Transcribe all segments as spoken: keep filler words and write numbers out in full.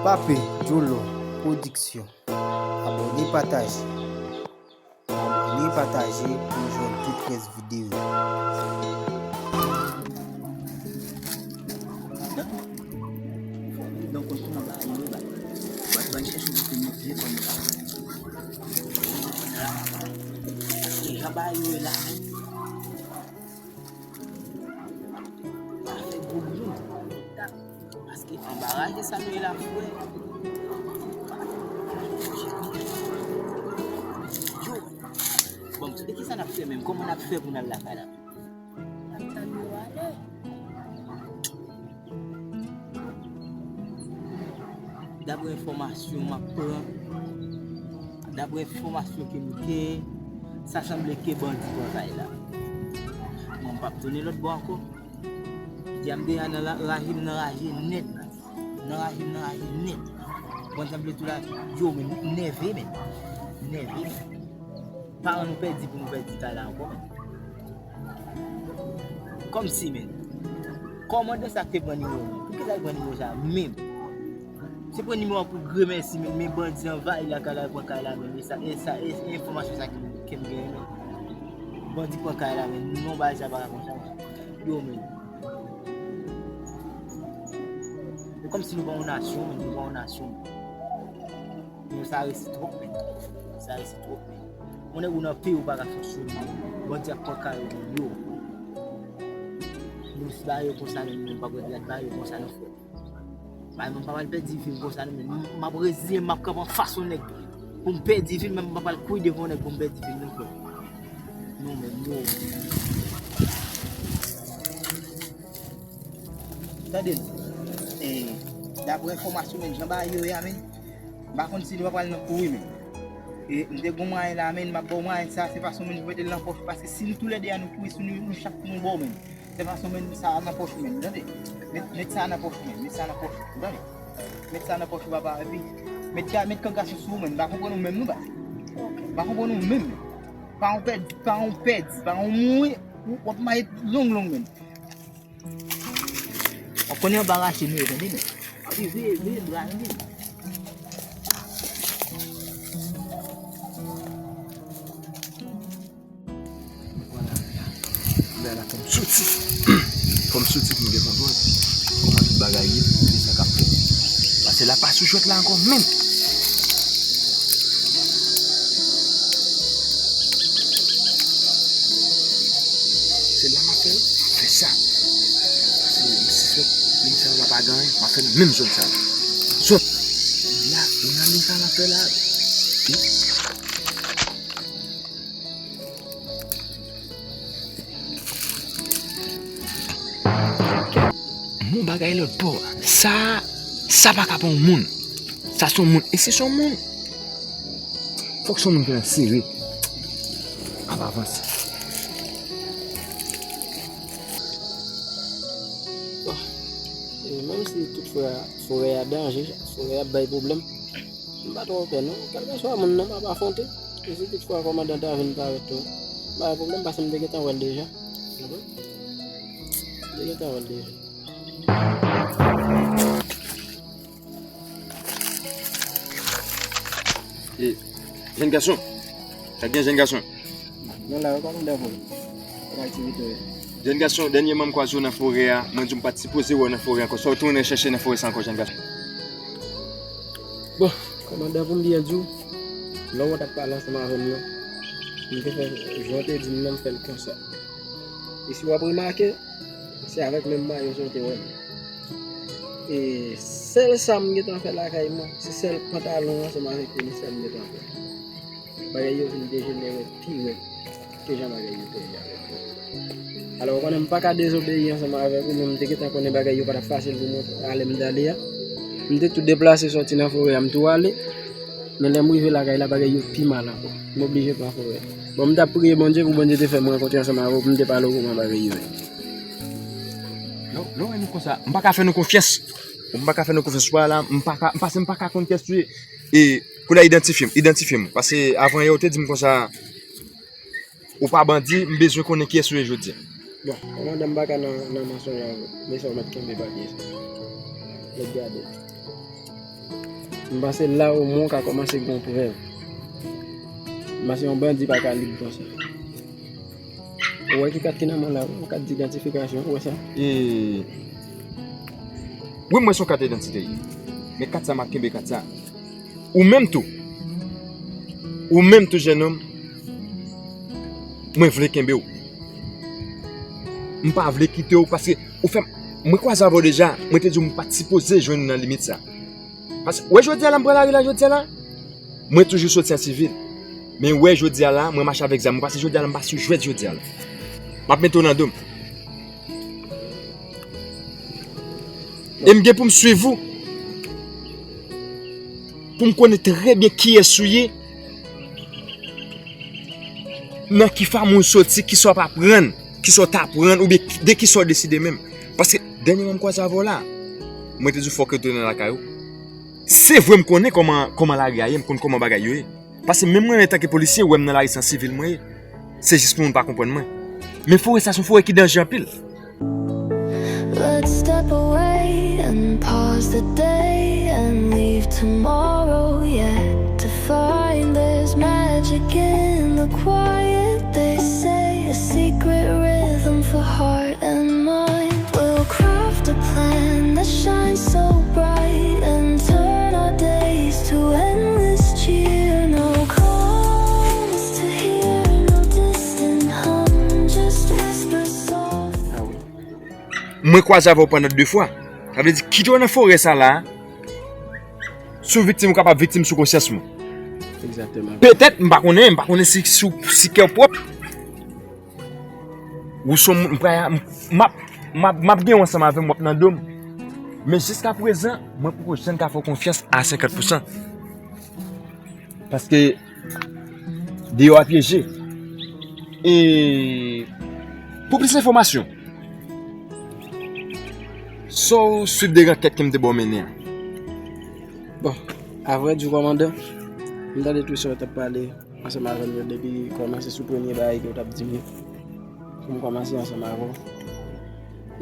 Papi Djolo Production. Abòne, pataje. Abòne, pataje pou jwenn tout rès videyo. Donk, konsa, nou ba yo, ba, ba, ba, chèche pou nou vye kòm sa. E jan ba yo la. Pa fè gwo bri. Paske anbaraje sa nou ye la, frè. Yo. Bon, e kisa n ap fè menm? Kòman n ap fè pou n al lakay la? N ap tann yo ale. Daprè enfòmasyon m ap pran, daprè enfòmasyon ke m gen, sa sanble ke bandi pran kay la. Mwen, m p ap tounen lòt bò ankò. Jodi a m deja nan la, raje, m nan raje nèt. M nan raje, m nan raje nèt. Bon, sanble tou la, yo, men m nève, men. M nève, men. Paran nou pèdi pou nou pèdi kay la ankò, men. Kòmsi, men. Kòmandan sa k te pran nimewo, men. Poukisa l pran nimewo sa, men? Se pran nimewo a pou gremèsi, men, men bandi anvayi lakay la, pran kay la, men. E sa, e sa, e, e enfòmasyon sa ke, ke m genyen, men. Bandi pran kay la, men. Non, bagay sa pa ka konsa, men. Yo, men. E kòmsi nou pa yon nasyon, men, nou pa yon nasyon, men. Yo, sa resi twòp, men. Sa resi twòp, men. Yon nèg ou nan peyi ou pa ka fonksyone. Bandi ap pran kay ou, men, yo. Nou si ba yo konsa, men, nou pa pral gad ba yo konsa, non, frè. Bay mwen pa pral pèdi vi m konsa, non, men. M ap reziyen, m ap kanpe anfas yon nèg pou m pèdi vi m, men m pa pral kouri devan yon nèg pou m pèdi vi m, non, frè. Non, men, yo. Tande, e, daprè enfòmasyon, men, jan bagay yo ye a, men, m pa konn si nou pa pral nan kouri, men. E, m te gon mwayen la, men, m ap ba w mwayen sa, se fason, men, pou mete l nan pòch ou, paske si nou toulède a nou kouri, si nou, nou chak pou nou bò, men, se fason, men, sa a nan pòch ou, men, tande. Met, met sa a nan pòch ou, men, met sa a nan pòch ou, tande. Met sa a nan pòch ou, papa, epi met, met kòk gason sou ou, men, m pa konprann ou menm, non, papa. M pa konprann ou menm, men. Pa yon pèdi, pa yon pèdi, pa yon mouri, w ap maye long, long, men. W ap konnen anba rache nou ye, tande, men. Epi veye, veye bra, tande. Vwala, la, la, la, fò m soti. Fò m soti pou m gen kontwòl. Kòman tout bagay ye, e sa k ap fèt. Paske la pa sou jwèt la ankò, menm. Se la m ap fè l, m ap fè sa. Paske m sispèk nèg sa yo la pa gen anyen, m ap fè l menm zòn sa. Zòn. La, ou nan nèg sa m ap fè la. Mon bagay lòt bò. Sa, sa pa ka pa yon moun. Sa se yon moun. E si se yon moun, fòk se yon moun ki nan sere. Ap avanse. Bon. E menm si tout fwa forè a danje, forè a bay pwoblèm, m pa twò pè non. Kèlkeswa moun nan, m ap afwonte. E si tout fwa kòmandan ta vin parèt tou, m pa gen pwoblèm, paske m te gentan wè l deja. M te gentan wè l deja. E, jèn gason. Sa k gen, jèn gason? Mwen la, yo pa konn dapò. Yon aktivite, wi. Jèn gason, dènyèman m kwaze w nan forè a, mwen di w m pa t sipoze wè w nan forè ankò. Sa w tounen chèche nan forè sa ankò, jèn gason? Bon, kòmandan, pou m byen di w, lè w t ap pale ansanm avè m nan, m te fè, jan w te di m nan, m fè l konsa. E si w ap remake, se avèk menm mayo sa w te wè m. E sèl sa m gentan fè lakay mwen, se sèl pantalon ansanm avèk tenis sa m gentan fè. Bagay yo vin dejenere pi rèd ke jan bagay yo te ye avèk mwen. Alò, ou konnen m pa ka dezobeyi ansanm avèk ou, men m te gentan konnen bagay yo pa t ap fasil pou mwen alè m t ale a. M te tou deplase soti nan forè a, m tou ale. Men lè m rive lakay la, bagay yo pi mal ankò. M oblije pran forè. Bon, m t ap priye Bondye pou Bondye te fè m rankontre ansanm avè w, pou m te pale w kòman bagay yo ye. Non, non, e nou konsa. M pa ka fè nou konfyans. M pa ka fè nou konfyans. Ou pa la, m pa ka, paske m pa ka konn kiyès ou ye. E, kounye a idantifye m, idantifye m. Paske avan yè, ou te di m konsa, ou pa bandi, m bezwen konnen kiyès ou ye jodi a. Bon, kòmandan, m pa ka nan, nan mansonj avè w. Men sa w mèt kenbe papye sa. Mèt gade. M panse la omwen w ka kòmanse gen yon prèv. M panse yon bandi pa ka lib konsa. Ou wè ki kat ki nan men w la, yon kat didantifikasyon, ou wè sa? E, wi, m wè se yon kat idantite ye. Men kat sa, m ap kenbe kat sa. Ou menm tou. Ou menm tou, jennonm. Mwen vle kenbe w. M pa vle kite w paske ou fè m, mwen kwaze avè w deja. Mwen te di w m pa t sipoze jwenn ou nan limit sa. Paske, wè jodi a la, m pran lari la jodi a la. Mwen toujou soti an sivil. Men wè jodi a la, mwen mache avèk zam. Paske jodi a la, m pa sou jwèt jodi a la. M ap mete w nan do m. E m gen pou m swiv ou. Pou m konnen trè byen kiyès ou ye. Nan ki fanmi w soti, kisa w ap aprann, kisa w t aprann, oubyen de kisa w deside menm. Paske, dènyèman m kwaze avè w la, mwen te di w fòk retounen lakay ou. Se vre m konnen kòman, kòman lari a ye, m konn kòman bagay yo ye. Paske menm mwen, antanke polisye, ou wè m nan lari se an sivil mwen ye. Se jis pou moun pa konprann mwen. Men forè sa se yon forè ki danje anpil. Let's step away and pause the day and leave tomorrow yet to find. There's magic in the quiet, they say, a secret rhythm for heart and mind. We'll craft a plan that shines so bright and turn our days to endless cheer. No calls to hear, no distant hum, just whispers soft. Mwen kwaze avè w pandan de fwa. Sa vle di, kite w nan forè sa la, si w viktim, ou kapab viktim sou konsyans mwen. Egzakteman. Petèt, m pa konnen, m pa konnen si, si, si kè w pwòp. Ou se yon moun, m pral, m, m ap, m ap, m ap gen w ansanm avè m, w ap nan do m. Men jiska prezan, mwen poko janm ka fè w konfyans a senkant pousan. Paske, deyò a pyeje. E, pou plis enfòmasyon, sa w swiv de rankèt ke m te ba w mennen an. Bon, avrèdi, kòmandan, m tande tout sa w t ap pale ansanm avè m yo depi kòmanse sou premye bagay ke w t ap di m yo. Pou m kòmanse ansanm avè w.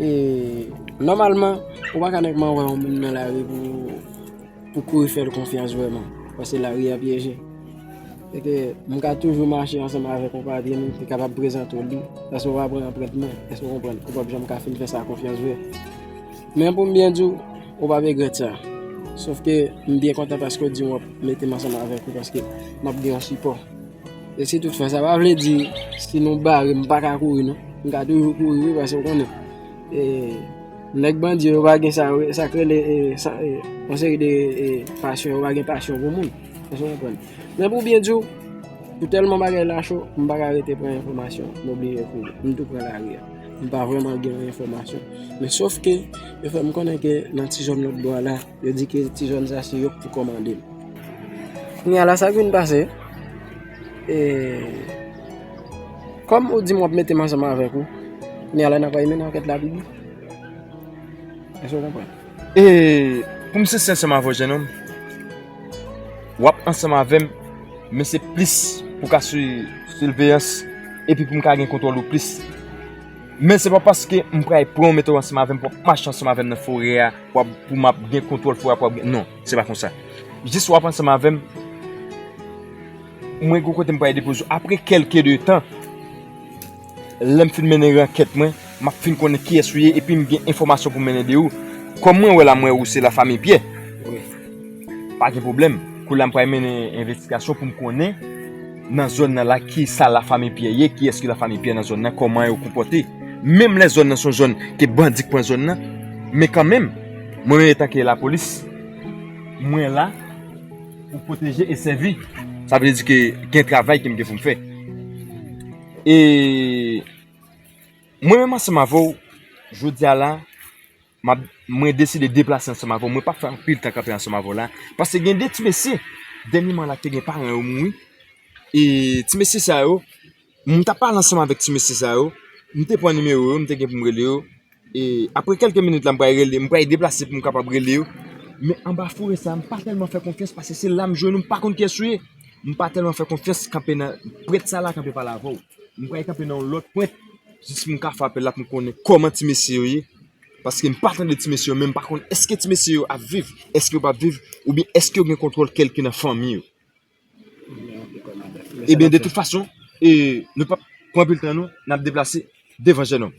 E, nòmalman, ou pa ka nèkman wè yon moun nan lari pou, pou kouri fè l konfyans vrèman. Paske lari a pyeje. E ke m ka toujou mache ansanm avèk yon papye, nou te kapab prezante w li. Paske w pa pran anprent mwen. Èske w konprann? Ou p ap janm ka fin fè sa konfyans vre. Men pou m byen di w, ou p ap regrèt sa. Sòf ke m byen kontan paske w di w ap mete m ansanm avèk ou paske m ap gen yon sipò. E si tout fwa sa pa vle di si nou bare m pa ka kouri non. M ka toujou kouri wi paske w konnen. E, nèg bandi yo pa gen sa, sa k rele e, sa, e, yon seri de e, pasyon, yo pa gen pasyon pou moun. Èske w konprann? Men pou byen di w, pou tèlman bagay la cho, m pa ka rete pran enfòmasyon. M oblije kouri. M tou pran lari a. M pa vrèman gen yon enfòmasyon. Men sòf ke yo fè m konnen ke nan ti zòn lòt bò a la, yo di ke ti zòn sa se yo k pou kòmande m. Kounye a la sa k vin pase, e, kòm ou di m w ap mete m ansanm avèk ou, kounye a la n a pral mennen ankèt la pi byen. Èske w konprann? E pou m sensè ansanm avè w, jennonm, w ap ansanm avè m, men se plis pou ka sou siveyans epi pou m ka gen kontwòl ou plis. Men se pa paske m pral pran w mete w ansanm avè m, pou w ap mache ansanm avè m nan forè a, pou w ap, pou m ap gen kontwòl forè a, pou w ap gen, non, se pa konsa. Jis w ap ansanm avè m, mwen gon kote m pral depoze w. Apre kèlke de tan, lè m fin mennen rankèt mwen, m ap fin konnen kiyès ou ye epi m gen enfòmasyon pou m mennen de ou. Kòm mwen wè la, m wè ou se lafanmi Pyè. Pa gen pwoblèm. Kounye a m pral mennen envestigasyon pou m konnen nan zòn nan la kisa lafanmi Pyè ye, kiyès ki lafanmi Pyè nan zòn nan, kòman yo konpòte. Menm lè zòn nan se yon zòn ke bandi k pran zòn nan, men kanmenm, mwen menm etanke lapolis, mwen la pou pwoteje e sèvi. Sa vle di ke gen travay ke m gen pou m fè. E mwen menm ansanm avè w, jodi a la, m ap, mwen deside deplase ansanm avè w. Mwen p ap fè anpil tan kanpe ansanm avè w la. Paske gen de ti mesye, dènyèman la, ki te gen paran yo mouri. E ti mesye sa yo, m t ap pale ansanm avèk ti mesye sa yo. M te pran nimewo yo, m te gen pou m rele yo. E apre kèlke minit la, m pral rele, m pral deplase pou m kapab rele yo. Men anba forè sa, m pa tèlman fè konfyans paske se la m jwenn ou, m pa konn kiyès ou ye. M pa tèlman fè konfyans kanpe nan prèt sa la, kanpe pale avè w. M pral kanpe nan yon lòt pwen, jis pou m ka fè apèl la pou m konnen kòman ti mesye yo ye. Paske m pa tande ti mesye yo, men m pa konn èske ti mesye yo ap viv, èske yo p ap viv, oubyen èske yo gen kontwòl kèlke nan fanmi yo. Ebyen, de tout fason, e, nou p ap pran anpil tan nou, n ap deplase devan jennonm.